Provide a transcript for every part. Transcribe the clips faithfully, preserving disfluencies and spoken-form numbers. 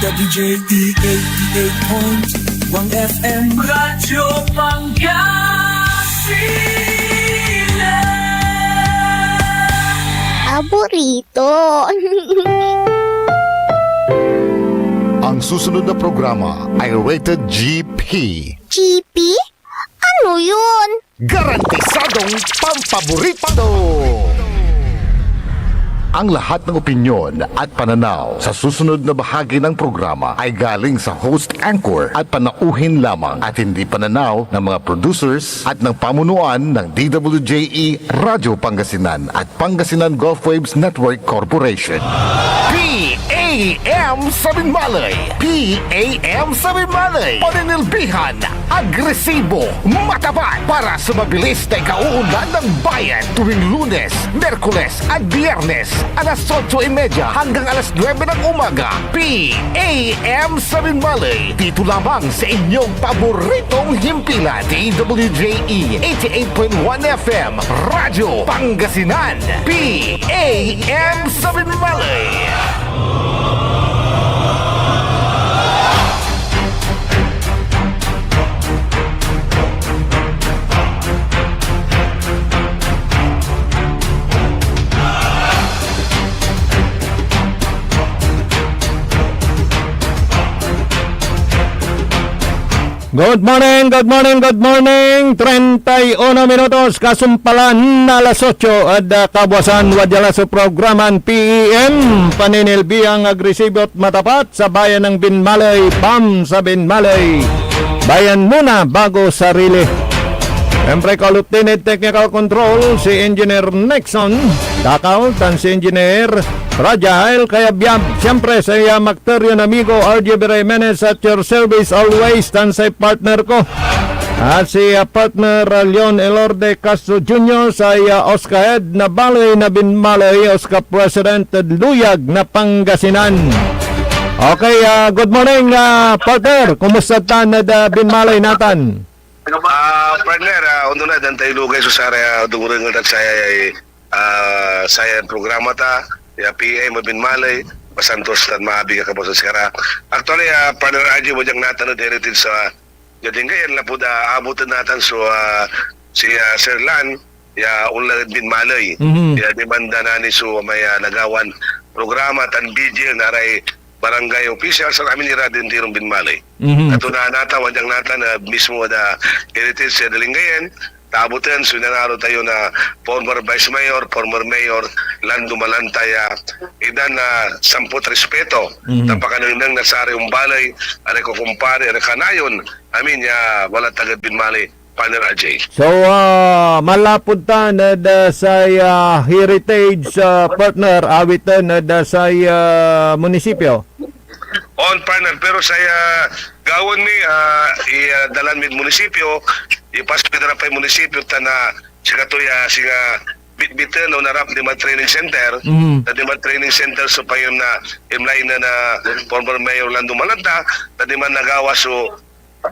W J E eighty-eight point one F M Radyo Pangasinan. Paborito. Ang susunod na programa ay rated G P. G P? Ano yun? Garantisadong pampaborito! Ang lahat ng opinyon at pananaw sa susunod na bahagi ng programa ay galing sa host anchor at panauhin lamang at hindi pananaw ng mga producers at ng pamunuan ng D W J E Radyo Pangasinan at Pangasinan Gulf Waves Network Corporation. P A M sa Binmalay. P A M sa Binmalay. Paninilbihan, agresibo, matapat para sa mabilis na ikauunlad ng bayan tuwing Lunes, Miyerkules at Biyernes, alas otso y media hanggang alas nuebe ng umaga. P A M sa Binmalay. Dito lamang sa inyong paboritong himpilan, D W J E eighty-eight point one F M, Radyo Pangasinan. P A M sa Binmalay. Good morning, good morning, good morning. Treinta y uno minutos, kasumpalan na alas otso ed, ah, kabuasan, wadya la so programan P E M, paninilbihan, agresibo at matapat sa bayan ng Binmalay, P A M sa Binmalay. Bayan muna bago sarili. Siyempre, kalutinen ed technical control, si Engineer Nixon Dakal, tan si Engineer Rajael Kayabyab. Siyempre, sa iya makteryon amigo, R J B Jimenez, at your service always, tan say partner ko. At si, ah, partner, ah, Leon Elorde Castro Junior, say, ah, Oscar Ed na baley na Binmalay, Oscar President ed Luyag na Pangasinan. Okay, ah, good morning, ah, partner. Kumusta tan ed, ah, Binmalay natan? Ah, partner, ah, ondonan, antay lugay so saray, ah, dungurengel tan sayay, ah, sayan programa ta, ya P M a Binmalay, masantos tan maabig a kabuasan sikara. Actually, ah, partner R J, wadyang natan ed Heritage sa Gadingayan, lapud, ah, abutan natan so, ah, si, ah, Sir Lan, ya onla ed Binmalay. Mhm. Ya demanda na ni so may, ah, nagawan programa tan vigil na ray barangay officials tan amin ira ed intiron Binmalay. Mhm. Kato na natan, wadyang natan, ah, mismo da Heritage ed Lingayen, ta abutan so inanaro tayo na former Vice Mayor, former Mayor Lando Malanta ya idan na sampot respeto, Mhm. ta pakanengneng na saray ombaley, aray kokompare, aray kanayon, amin ya wala tagad Binmalay, partner Ajay. So, ah, manlapud tan ed, ah, say, ah, Heritage, ah, partner, awiten ed, ah, say, ah, munisipyo? On, partner, pero say, ah, gawaen mi, ah, i, ah, dalan mid munisipyo, ipas mi da ra pay munisipyo, tan, ah, sikatoy, ah, singa bitbiten o narap diman training center, Mhm. ta diman training center so payam na imlay na, na former Mayor Lando Malanta, ta diman nagawa so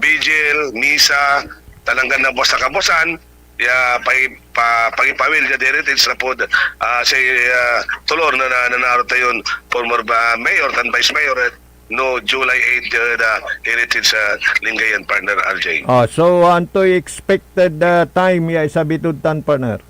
vigil, misa, tan anggan nabuas na kabuasan, ya pay-, pa-, pangipawil ya Heritage lapud, ah, say, ah, tolor na, na, nanaro tayon former ba, mayor tan vice mayor, eh, no July eight, eh, da Heritage sa Lingayen, partner R J. Ah, so, antoy expected, ah, time ya isabi tod tan, partner?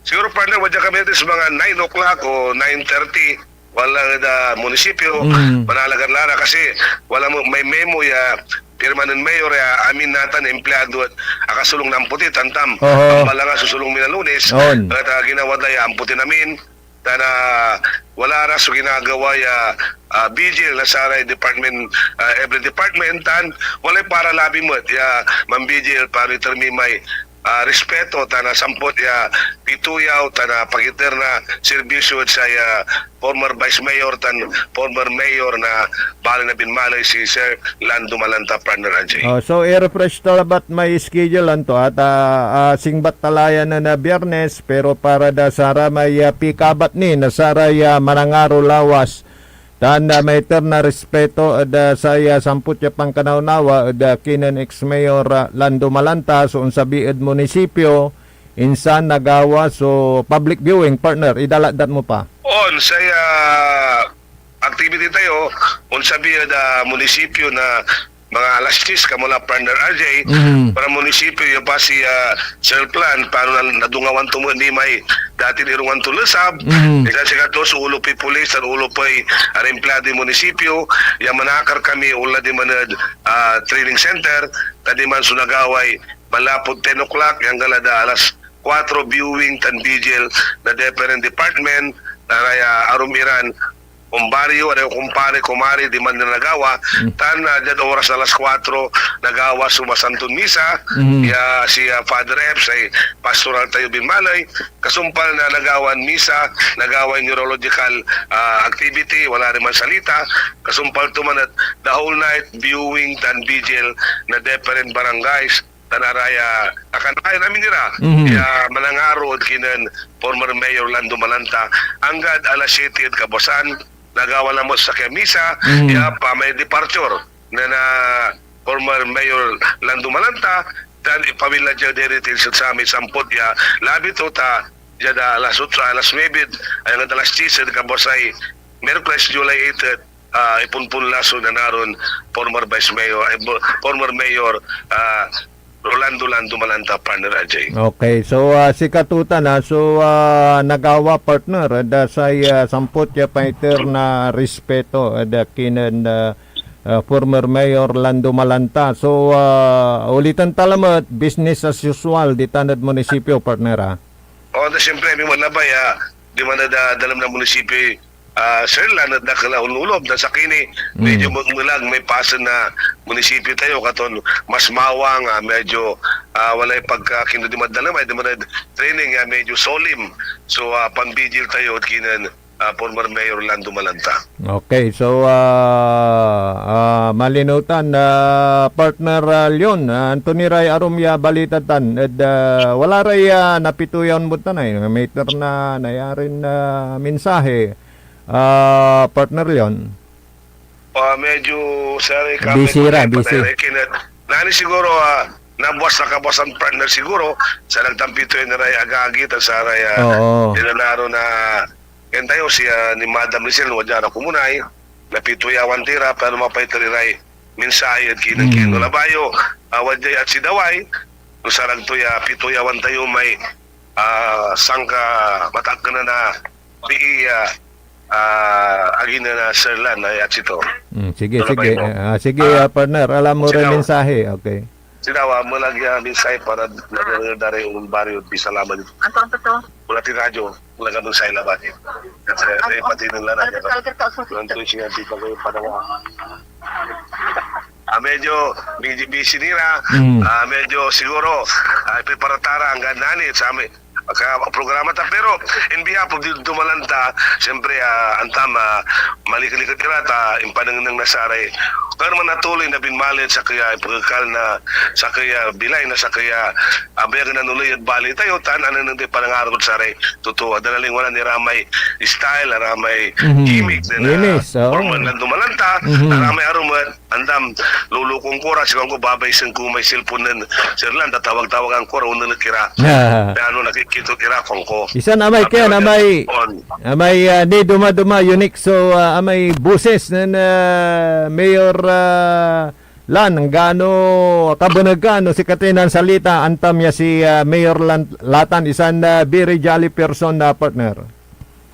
Siguro, partner, wadya kami at least mga nine o'clock o nine thirty, wala ed, ah, munisipyo, Mm. manalagar la ra kasi wala mo, may memo ya pirma nen mayor ya amin natan empleyado et akasolung na amputi, tantam. Oho. Ang balanga susolung mi na Lunes, On. et, ah, ginawa da ya amputin amin, tan, ah, wala ra so ginagawa ya, ah, vigil na saray department, ah, every department, tan walay paralabi met ya manvigil para iter mi may, ah, respeto tan, ah, sampot ya pituyaw tan, ah, pakiter na serbisyo ed say, ah, former vice mayor tan former mayor na baley na Binmalay, si Sir Lando Malanta, partner Ajay. Oh, so i-refresh ta labat may schedule anto at, ah, ah, singbat ta la yan na, na Biyernes, pero para da saramay, ah, pikabat ni na saray, ah, manangaro lawas tan, ah, maiter na respeto ed, ah, say, ah, sampot ya pankanawnawa ed, ah, kinen ex-mayor, ah, Lando Malanta so onsabi ed munisipyo, insan nagawa so public viewing, partner, idala dat mo pa. On, say, ah, activity tayo, onsabi ed, ah, munisipyo na mga alas dies, kamo la, partner R J, Mhm. para munisipyo ya pa si, ah, Sir Plan, paano na, nadungawan to met ni may dati irungan to lesab, Mhm. insan sikato so ulo poy pulis, tan ulo poy arimplado munisipyo, ya manakar kami, onla diman ed, ah, training center, ta diman so nagaway manlapud ten o'clock, ya anggan la da alas kuatro, viewing tan vigil na different department, na raya arum iran, kumbario, aray kumpare, kumari, diman na nagawa, Mm. tan, ah, diad oras na alas kuatro, nagawa so Masanton Misa, Mm. ya si, ah, Father Epps ay pastoral tayo binmalay, kasumpal na nagawan misa, nagaway neurological, ah, activity, wala rin man salita, kasumpal to man et the whole night, viewing tan vigil na different barangays, tan araya, akanayan amin ira, Mhm. ya manangaro ed kinen former Mayor Lando Malanta, anggad alas siete ed kabuasan, nagawa lamet sakey a misa, Mhm. ya pa may departure na, na former Mayor Lando Malanta, tan ipawil la diad heritage ed samay sampot ya labi to, ta diad alas otso, alas nuebe, ay anggad alas dies ed kabuasay Miyerkules, July eight, ah, iponpon la so nanaron former Vice Mayor, ay, bo-, former Mayor, ah, Rolando Lando Malanta, partner Ajay. Okay, so, ah, sikato tan, ah, so, ah, nagawa, partner, ed, ah, say, ah, sampot ya paiter na rispeto ed, ah, kinen, ah, ah, former Mayor Lando Malanta. So, ah, uliten ta lamet, business as usual ditan ed munisipyo, partner, ah. Oo, ta siyempre, may manlabay, ah, di man na da-, dalam na munisipyo, ah, Sir Lan, et dakel a onloob, ta sakey ni, medyo Mm. me-, melag may pasen na munisipyo tayo, katon mas mawang, ah, medyo, ah, walay pagkakindodi madalem, ay di man ed training, ah, medyo solemn. So, ah, pambigil tayo ed kinen, ah, former Mayor Lando Malanta. Okay, so, ah, ah, malinew tan, ah, partner, ah, Leon, ah, anto ni ray arum ya balita tan, ed, ah, wala ray, ah, napituyan mo tan ay, may ter na nayarin, ah, mensahe, ah, partner Leon? Ah, medyo, sorry, Busy ra, busy. Nani siguro, ah, nabuas na kabuasan, partner, siguro, sa nagtampito yun ray agagi, tan saray, ah, Oo. nilalaro na, yan tayo, si, ah, ni Madam Lisel, no, dyan ako munay, napituyawan tira, pero mapay tira ray mensahe, at kinang Mm. kinulabayo, ah, wadyay at si Daway, no, sarag to ya, pituyawan tayo may, ah, sangka matakken na bii, ah, ah, agi na, na Sir Lan, ay, at sito. Mm, sige, Ano ba sige. Ito? Ah, sige, Ah, ah, partner. Alam mo rin sinaw-, mensahe. Okay. Sinawa mo lagi ang mensahe para nadari, nadari yung baryo. Di salamat. Anto, anto to? Wala ti radyo. Wala ka mensahe labat. Kasi, Ano, eh, pati nila na, ano, talaga ka, so, Nanto siya, di pa kayo panawa. Ah, medyo, medyo busy nila. Mm. Ah, medyo siguro, ah, preparatara hanggang nani sa amin. Pagka programa ta, pero in behalf of the Dumalanta, siyempre, ah, antam, ah, malikliket ira ta impanengneng na saray, pero manatuloy na binmalin sakey a ipagkakal na sakey a bilay na sakey a abayag na noley ed baley tayo, tan anengneng day panangaro ed saray totoo. Ada nalingwanan ira may style, ira may Mhm. gimmick, na, na Inis, oo. formal na Dumalanta, Mhm. ira may arumet, Andam, lulukong ko ra, sikan ko, babaysen ko may cellphone nen Sir Lan, tatawag-tawagan ko ra, oneneg ira. Ah. Kaya ano, nakikito ira, kuan ko. Isan amay Ah, ken, pero amay, on. amay, ah, ni Dumaduma, Unixo, ah, amay boses nen, ah, Mayor, ah, Lan, anggano kabenegan, no, sikatay nansalita, antam ya si, ah, Mayor Lan, Latan, isan, ah, very jolly person na partner.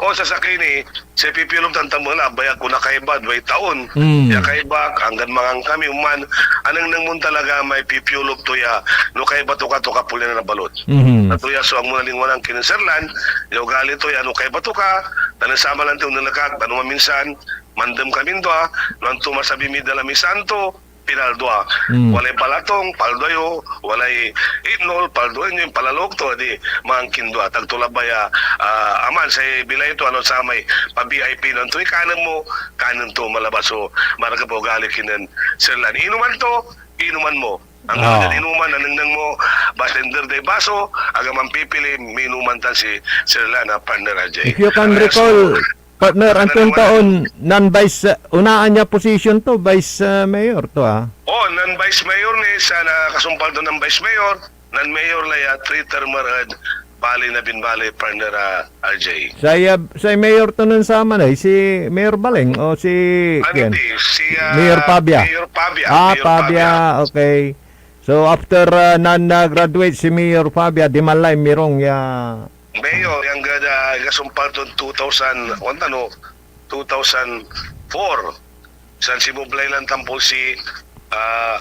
O, sa sakey ni, say pipilom tan tamela, abayag ko na kaiba, duay taon. Mm. Ya kaiba, anggan mangan kami, oman, anengneng mon talaga may pipilom to ya, no kaiba to ka, to ka pulina na balot. Mhm. Ato ya so agmo nalingwanan kinen Sir Lan, ya ugali to ya, no kaiba to ka, tan sama lan ti onenekak, tan maminsan, mandem kamin dua, no anto masabi mi dala mi santo, pinaldua. Mm. Walay balatong, paldua yo. Walay itnol, paldua yo. Impalalok to, di mangkindua. Tagto labay a, ah, aman, say bilay to, ano, samay pa-V I P, no antoy kanen mo, kanen to, malabas so maragap a ugali kinen Sir Lan. Inuman to, inuman mo. Ang Ah. inuman, anengneng mo, bartender day baso, aga manpipili, minuman tan si Sir Lan, a partner, Ajay. If you can Ah, recall, so, Partner, anton taon nan vice, uh, unaan ya position to, vice, uh, mayor to, ah? Oh, nan vice mayor ni, sa nakasumpal to nan vice mayor, nan mayor la ya, three termer ed bali na Binmalay, partner, ah, R J. Say, ah, say mayor to nen saman ay si Mayor Baleng o si Ah, ken? Hindi, si, ah, Mayor Pabia? Mayor Pabia, Ah, Mayor Pabia, Pabia. Okay. So, after, ah, nan, ah, graduate si Mayor Pabia, diman lay mirong ya Mayor, yang gada, ikasumpal ton two thousand, wanta no, two thousand four. San simublay lan tampol si, ah,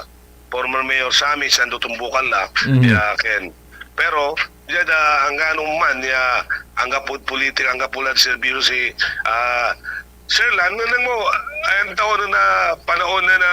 former mayor Sammy, san tutumbukan la, Mhm. ya Ken. Pero, diad, ah, anggano man, ya, anggapo politik, anggapo lad serbisyo si, ah, Sir Lan, nengneng mo, ayan taon na panaon na, na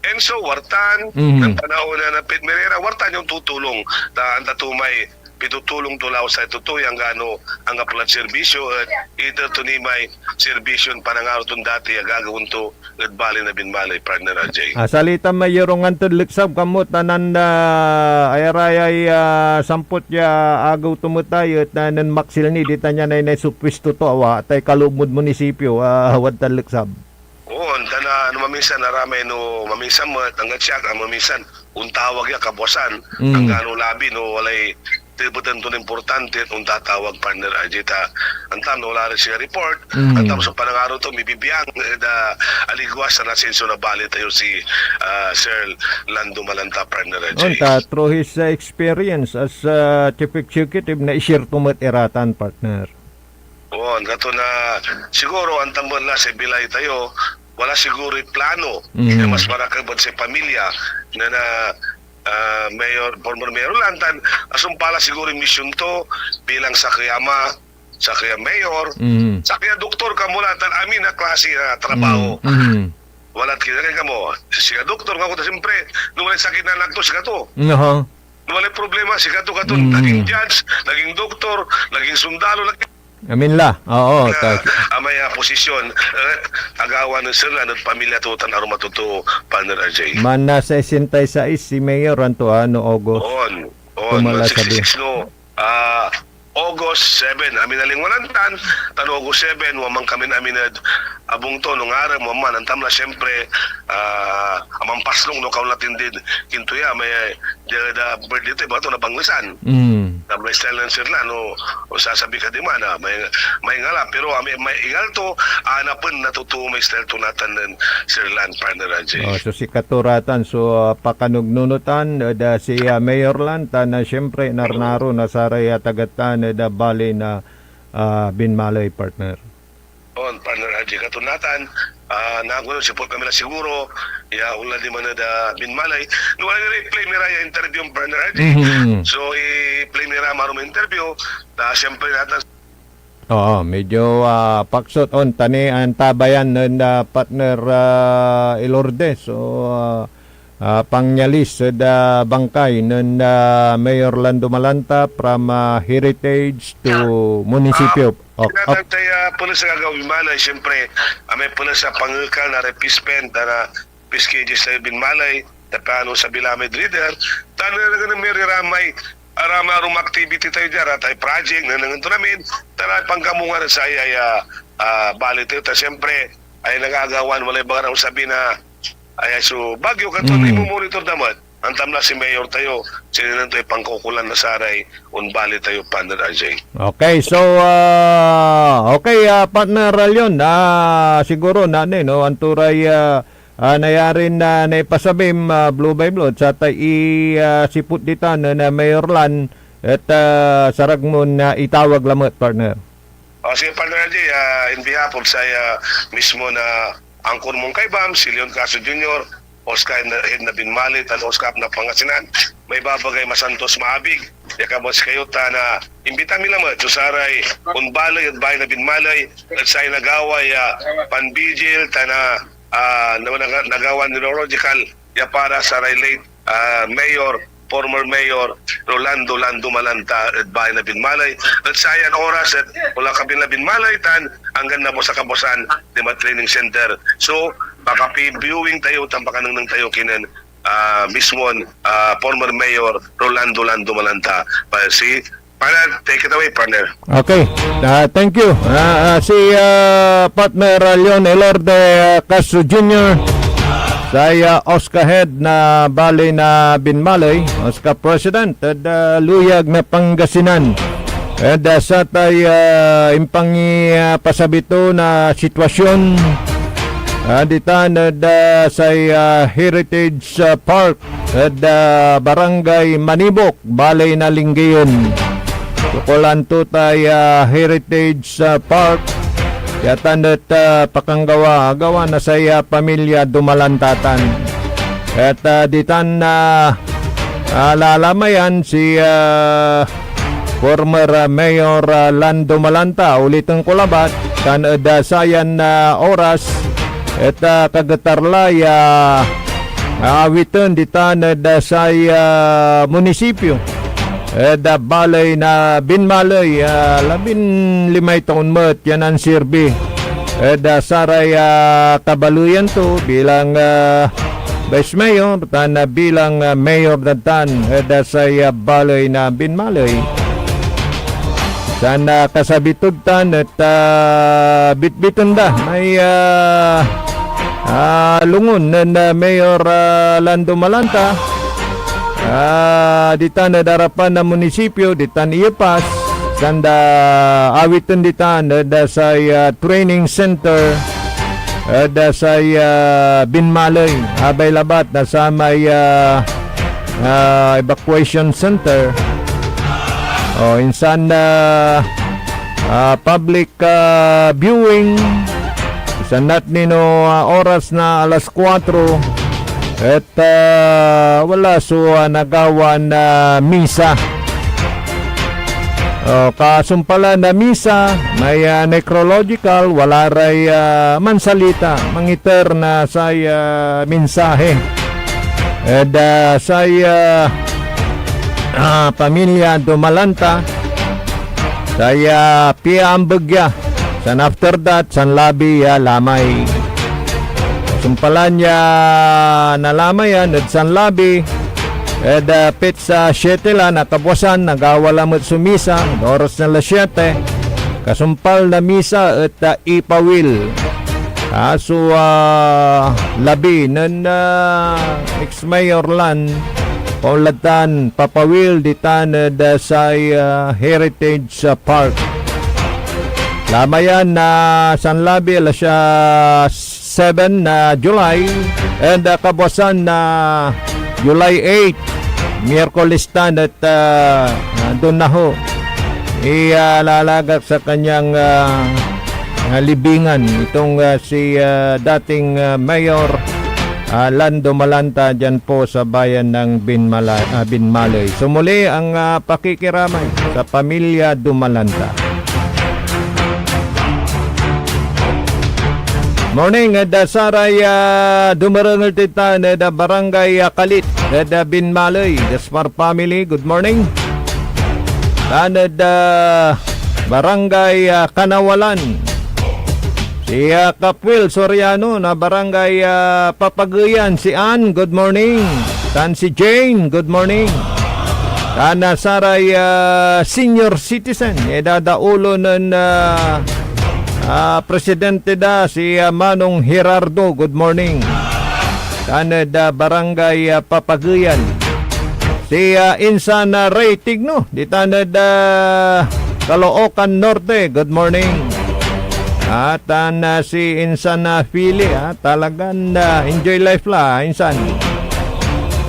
Enzo, wartan, Mhm. Nen panaon na, na Pete Merera, wartan yung tutulong, ta, anta to may pitutulong to lawas sa ito to, yung anggano, anggapo lad serbisyo, et iter to ni may serbisyon panangaro ton dati ya gagawaen to ed bali na Binmalay, partner R J. Ah, salita may yorungan tod leksab, kamo tanan, ah, ayarayay, ah, sampot ya agew to met ay, et, ah, nen maksil ni, ditan ya naynay so pwesto to, awa, tay kaloob mod munisipyo, ah, wadtan leksab. Oo, anta na, no, maminsan, aramay no, maminsan met, anggad siak, ah, maminsan, ontawag ya kabuasan, Mm. anggano labi, no, walay tebeten ton importante, ontatawag, partner R J, ta, antam, no, wala rin siya report, Mm. antam, so panangaro to, mibibiang, eh, da, aligwas na nasenso na bali tayo si, ah, Sir Lando Malanta, partner R J. Onta, through his, uh, experience as, uh, chief executive, na i-share to met iratan, partner. Oo, kato na, siguro, antam met la sa bilay tayo, wala siguro plano, Mhm. ya mas marakep ed say pamilya, na, na, ah, mayor, former mayor lan, tan asumpal la siguro yung misyon to bilang sakey a ama, sakey a mayor, Mhm. sakey a doktor, kamo la, tan amin a klase na trabaho. Mhm. Mhm. Wala kinakaiba mo. Siya doktor, nga ko, siyempre, nung walay sakit na anak to, siya to. Aha. Nung walay problema, siya to, kato, Mm. naging judge, naging doktor, naging sundalo, naging Amin la. Oo, na, ta- ah, may, ah, posisyon, eh, agawa nen Sir Lan, et pamilya to, tan arum a totoo, partner R J. Man, ah, sesenta y seis si Mayor, anto, ah, no August? On, on, Tumala sabi. Sixty-six, no, ah, August seven, amin a lingwanan tan, tan August seven, wa man kamin amin ed abung to, no ngarem, wa man, antam la, siyempre, ah, aman pasnok, no, kaunlatin din, kinto ya, may, Dia da birthday to, iba to nabanglesan. Mm. Na may style nen Sir Lan, no, o sasabi ka di man, ah, may, may ngala, pero, ah, may, may ingal to, anapen na totoo may style to natan nen Sir Lan, partner R J. Oh, so sikato ratan, so, ah, pakanugnunotan, eh, da si, ah, Mayor Lan, tan, ah, siyempre, narnaro na saray, ah, taga tan, eh, da bali na, ah, Binmalay, partner. On, partner R J, kato natan, ah, nagulo, sipot kami na siguro, ya, onla diman ed, ah, Binmalay. No, wala nila i-play mi ra ya interview, partner R J. Mhm. So, i-play mi ra marum interview, ta siyempre natan. Oo, medyo, ah, paksot on, tani, antabayan nen, ah, partner, ah, Elorde. So, ah, ah, pangnyalis ed, ah, bangkay nen, ah, Mayor Lando Malanta from, ah, heritage to munisipyo. Ah, ok, ok. Pinatay, ah, pulis a gagawa Binmalay, siyempre, ah, may pulis a pangekal na repispen, tan, ah, piskidis tayo Binmalay, ta piano sa Bilamid River, tan, ah, nagano may riramay, aramay arum activity tayo dyan, ah, tayo project, nanangan to namin, tan, ah, pangkamungan sa ay, ay, ah, ah, bali tayo, ta siyempre, ay nagagawan, walay baga na sabi na, Ay, so, Baguio, katon Mm. imomonitor da met. Antam la si Mayor tayo, sininan to ipangkaukolan na saray onbali tayo, partner R J. Okay, so, ah, okay, ah, partner Ralion, ah, siguro na, ano, no, anto ray, ah, ah, nayarin, ah, naipasabim, ah, Blue by Blue, sa ta i, ah, sipot ditan, ah, na Mayor Lan, et, ah, sarag mon, ah, itawag lamet, partner. O, sige, partner R J, ah, in behalf of say, ah, mismo na Angkor Mong Kaibam, si Leon Castro Junior, Oscar Head na Binmalay, tan Oscar na Pangasinan, may babagay masantos maabig, ya kabas kayo, ta na imbita mi lamet so saray onbalay ed balay na Binmalay, ed say nagaway, ah, panbigil, tan, ah, ah, na-, na-, nagawan neurological, ya para saray late, ah, Mayor, former Mayor Rolando Lando Malanta ed balay na Binmalay. Ed sayan oras, et wala kabi na Binmalay, tan anggan nabusa kabusan, di may training center. So, makapi-viewing tayo, tan makanengneng tayo kinen, ah, mismon, ah, former Mayor Rolando Lando Malanta. Pa, si Partner, take it away, partner. Okay. Ah, thank you. Ah, ah, si, ah, partner, ah, Leon Elorde, ah, Castro Junior, say, ah, OSCA head na balay na Binmalay, OSCA president, ed, ah, Luyag na Pangasinan. Ed, ah, satay, ah, impangi-, ah, pasabi to na sitwasyon, ah, ditan ed, ah, say, ah, Heritage, ah, Park ed, ah, Barangay Manibok, baley na Lingayen. Tukolan to tay, ah, Heritage, ah, Park. Ditan et, ah, pakanggawa, gawa na say, ah, pamilya Dumalanta tan. Et, ah, ditan, ah, ah, lalamayan si, ah, former, ah, Mayor, ah, Lando Malanta, uliten ko labat, tan ed, ah, sayan, ah, oras, et, ah, kagetar la ya, ah, awiten ditan ed, ah, say, ah, munisipyo. Ed, ah, baley na Binmaley, ah, labinlimay taon met ya nansirbi ed, ah, saray, ah, kabaleyan to bilang, ah, Vice Mayor tan, ah, bilang, ah, Mayor da tan ed, ah, say, ah, baley na Binmaley. Tan, ah, kasabi tod tan et, ah, bitbiten da may, ah, ah, lungon nen, ah, Mayor, ah, Lando Malanta, ah, ditan ed arapan na munisipyo, ditan Iepas, tan da awiten ditan ed, ah, say, ah, training center ed, ah, say, ah, Binmaley, abay labat na samay, ah, ah, evacuation center. O, insan, ah, ah, public, ah, viewing. Insan natnino, ah, oras na alas kuatro. Et, ah, wala so, ah, nagawan, ah, misa. O, kasumpalan na misa, may, ah, necrological, wala ray, ah, mansalita, mangiter na say, ah, mensahe. Ed, ah, say, ah, ah, pamilya Dumalanta, say, ah, piaambeg ya. San after that, sanlabi ya lamay. Sumpalan ya nalamayan ed sanlabi, ed, ah, petsa siete la na kabuasan, nagawa lamet so misa, oras na alas siete. Kasumpal na misa et, ah, ipawil, ah, so, ah, labi nen, ah, ex-mayor lan, paunlad tan papawil ditan ed, ah, say, ah, Heritage, ah, Park. Lamayan na sanlabi alas, ah, seven na July, and, ah, kabuasan na July eight, Miyerkules tan et, ah, nandun na ho. Iyalalagak sa kanyang, ah, ah, libingan itong, ah, si, ah, dating, ah, Mayor, ah, Lando Malanta diyan po sa bayan ng Binmala-, ah, Binmaley. So muli ang, ah, pakikiramay sa pamilya Dumalanta. Morning, ed, ah, saray, ah, dumerengel ditan ed, ah, Barangay, ah, Kalit, ed, ah, Binmaley. Gaspar family, good morning. Tan ed, ah, Barangay, ah, Kanawalan. Si, ah, Kapwil Soriano na Barangay, ah, Papageyan. Si Ann, good morning. Tan si Jane, good morning. Tan, ah, saray, ah, senior citizen, idadaulo nen, ah, ah, presidente da, si, ah, Manong Gerardo, good morning. Tan ed, ah, Barangay, ah, Papageyan. Si, ah, Insan, ah, Ray Tigno, ditan ed, ah, Caloocan Norte, good morning. Ah, tan, ah, si Insan, ah, Philly, ah, talagan, ah, enjoy life la, Insan.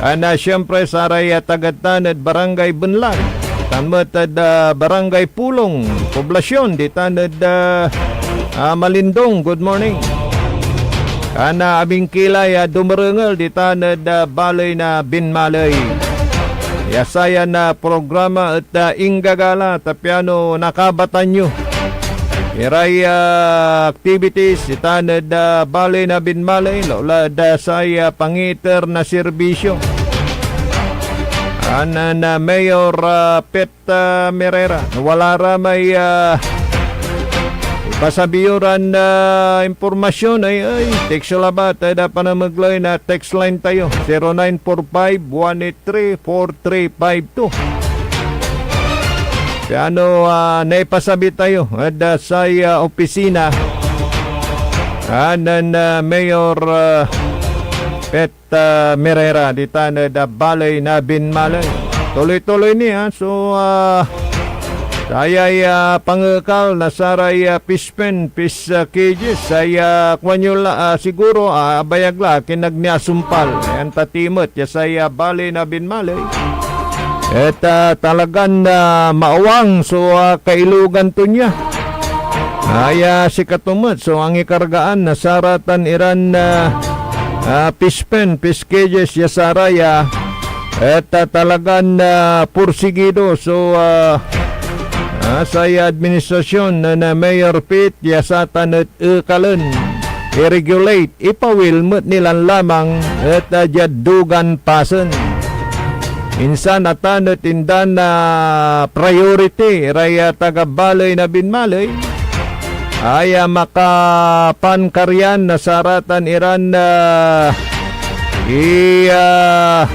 Tan, ah, siyempre, saray, ah, taga tan ed Barangay Benlan, tan met ed, ah, Barangay Pulong, Poblacion, ditan ed, ah, ah, Malindong, good morning. Tan, ah, amin ki la ya dumerengel ditan ed, ah, baley na Binmaley. Ya sayan, ah, programa et, ah, inggagala ta piano nakabatan yo iray, ah, activities ditan ed, ah, baley na Binmaley, laulad, ah, say, ah, pangiter na serbisyo. Anan, ah, Mayor, ah, Pet ah, Merera. Wala ra may, ah, ipasabi yo ran, ah, impormasyon, ay, ay, text yo labat, ay, da panamegley na text line tayo, zero nine four five, one eight three, four three five two. Piano, ah, naipasabi tayo ed, ah, say, ah, opisina, ah, nen, ah, Mayor, ah, Pet ah, Merera ditan ed, ah, baley na Binmaley. Tuloy-tuloy ni, ah. So, ah, Sayay, ah, pangekal na saray, ah, fish pen, fish, ah, cages, say, ah, kuan yo la, ah, siguro, ah, abayag la, kinag ni asumpal. Ayan, tatimet ya say, ah, baley na binmaley. Et, ah, talagan, ah, maawang so, ah, kailugan to nia. Aya sikato met so angikargaan na saratan iran, ah, ah, fish pen, fish cages ya saraya. Et, ah, talagan, ah, porsigido so, ah, ah, say administrasyon nen, ah, Mayor Pete ya satan et ekalen, i-regulate, ipawil met ni lanlamang et, ah, diad dugan pasen. Insan atan et indan, ah, priority iray, ah, taga baley na binmaley, aya makapankaryan na saratan iran, ah, i, ah,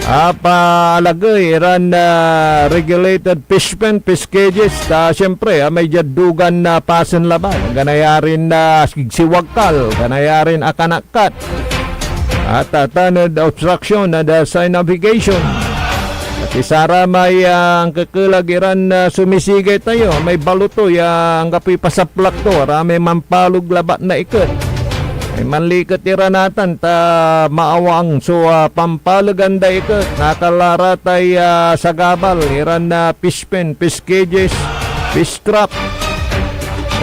apaalagey iran, ah, regulated fish pen, fish cages, ta siyempre, ah, may diad dugan na pasen labat. Ganayarin, ah, sigsiwagkal, ganayarin akanakkat. At, ah, atan ed obstruction na da say navigation. At isaramay, ah, angkekelag iran, ah, sumisigay tayo, may baloto ya anggapoy pasaplak to, aramay manpalog labat na iket. Ay manliket ira natan ta maawang so, ah, pampalegan da iket. Nakala ra tay, ah, sagabal iran, ah, fish pen, fish cages, fish trap.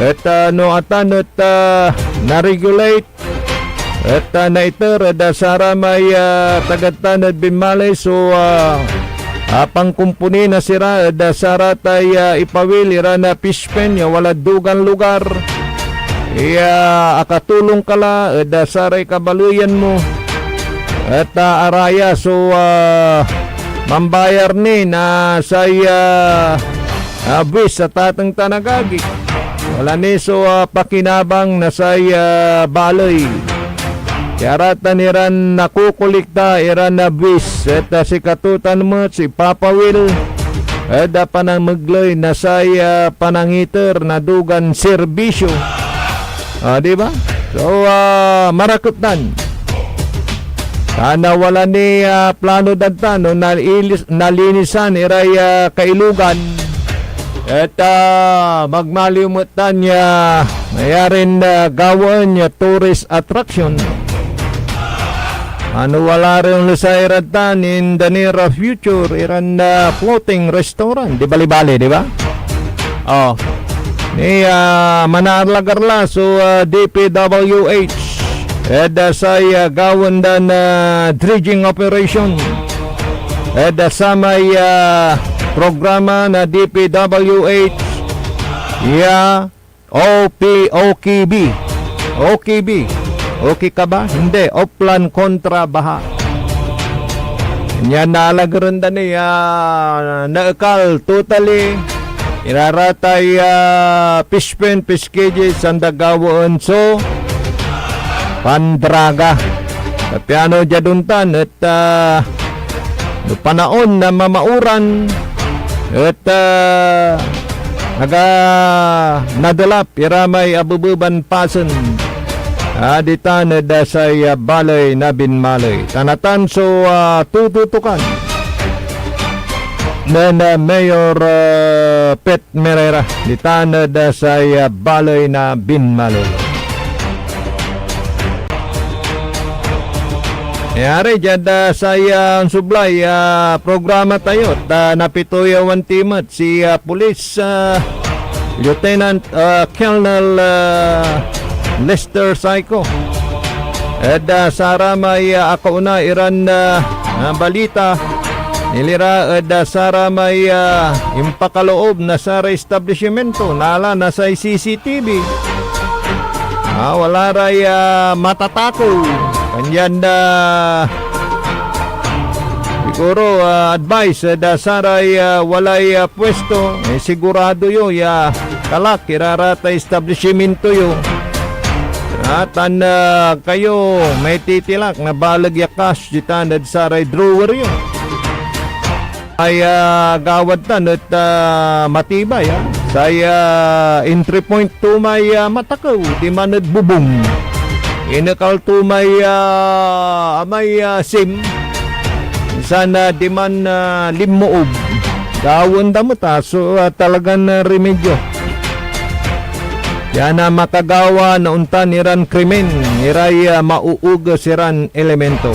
Et, ah, no atan et, ah, na-regulate, et, ah, naiter ed, ah, saramay, ah, tagatan ed binmaley so, ah, ah, pankumpuni na sira ed, ah, saratay, ah, ipawil iran, ah, fish pen ya walad dugan lugar ya akatulong ka la ed, ah, saray kabaleyan mo. Et, ah, araya so, ah, mambayar ni na say, ah, ah, buis a tateng tan agagi. Wala ni so, ah, pakinabang na say, ah, baley. Yaratan iran nakokolekta iran na buis et, ah, sikato tan met so ipapawil ed, ah, panamegley na say, ah, panangiter na dugan serbisyo. Ah, di ba? So, ah, marakep tan. Ta nawala ni, ah, plano dan tan no nailis-, nalinisan iray, ah, kailugan. Et, ah, magmaliw met tan ya nayarin, ah, gawaen ya tourist attraction. Ano wala rin lesay rad tan in the near future iran, ah, floating restaurant. Di bali-bali, di ba? Oh. Ni, ah, manarlagar la so, ah, D P W H ed, ah, say, ah, gawaen dan, ah, dredging operation ed, ah, samay, ah, programa na D P W H ya O P, O K B. O K B. Okay ka ba? Hindi. Oplan kontra baha. Yan naalagaren da ni, ah, naekal totally. Iraratay, ah, fish pen, fish cages, sanda gawaen so pandraga. Piano diad ontan et, ah, no panaon na mamauran et, ah, aga nadelap ira may abebeban pasen, ah, ditan ed, ah, say, ah, baley na binmaley. Tan atan so, ah, tututukan nen, ah, Mayor, ah, Pete Merera ditan ed, ah, say, ah, baley na binmaley. Yari diad, ah, say, ah, onsublay, ah, programa tayo, ta napitoyawan ti met si, ah, Police, ah, Lieutenant, ah, Colonel, ah, Lester Saico. Ed, ah, saramay, ah, akauna iran, ah, ah, balita, nilira ed, ah, saramay, ah, impakaloob na saray establisimento, nala na say C C T V. Ah, wala ray, ah, matatakew. Kanyan, ah, siguro, ah, advice, ah, da saray, ah, walay, ah, pwesto, eh, sigurado yo ya kalak iraratay establisimento yo. Ah, tan, ah, kayo may titilak na baleg ya cash ditan ed saray drawer yo. Ay, ah, gawad tan et, ah, matibay, ah. Say, ah, entry point to may, ah, matakew, diman ed bubong. Inekal to may, ah, amay, ah, sim. Insan, ah, diman, ah, linmoob. Gawaen da met, ah, so, ah, talagan, ah, remedyo. Yan, ah, makagawa na ontan iran krimen, iray, ah, mauuges iran elemento.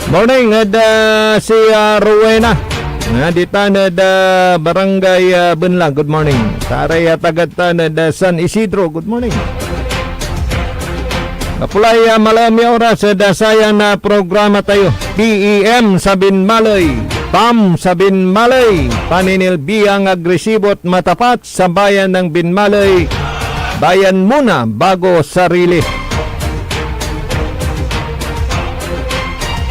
Morning, ed, ah, si, ah, Rowena. Na ditan ed, ah, Barangay, ah, Benlang. Good morning. Saray, ah, tagad tan ed, ah, San Isidro. Good morning. Kapulay, ah, malam ya oras ed, ah, sayan, ah, programa tayo. P E M sa Binmaley, pam sa Binmaley, paninilbiang agresibo at matapat sa bayan ng Binmaley, bayan muna bago sarili.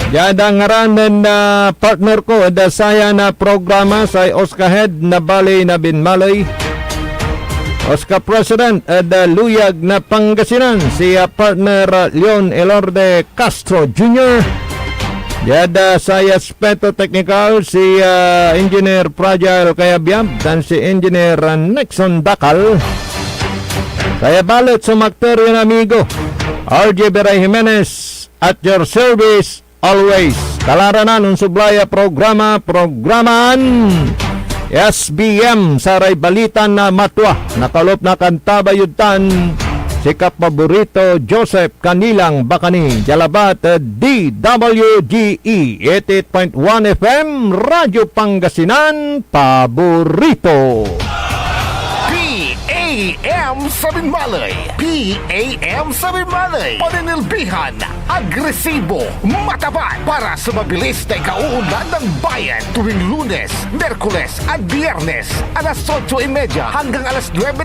Diad ngaran nen, ah, partner ko ed sayan a programa, say Oscar Head na baley na Binmaley, Oscar President ed, ah, Luyag na Pangasinan, si, ah, partner, ah, Leon Elorde Castro Junior. Diad, ah, say aspeto teknikal, si, ah, Engineer Fragile Kayabyab tan si Engineer, ah, Nixon Dakal. Kaya balet so makter yon amigo, R J Beray Jimenez, at your service always. Kalaranan, onsublay a programa, programan S B M, saray balitan na matua. Nakalop na kantaba yod tan, si kapaborito Joseph Canilang Bacani, dia labat ed D W G E eighty-eight point one F M, Radyo Pangasinan, paborito. P A M sa Binmaley. P A M sa Binmaley. Paninilbihan, agresibo, matapat para sa mabilis na ikauunlad ng bayan tuwing Lunes, Miyerkules at Biyernes, alas otso y media hanggang alas nuebe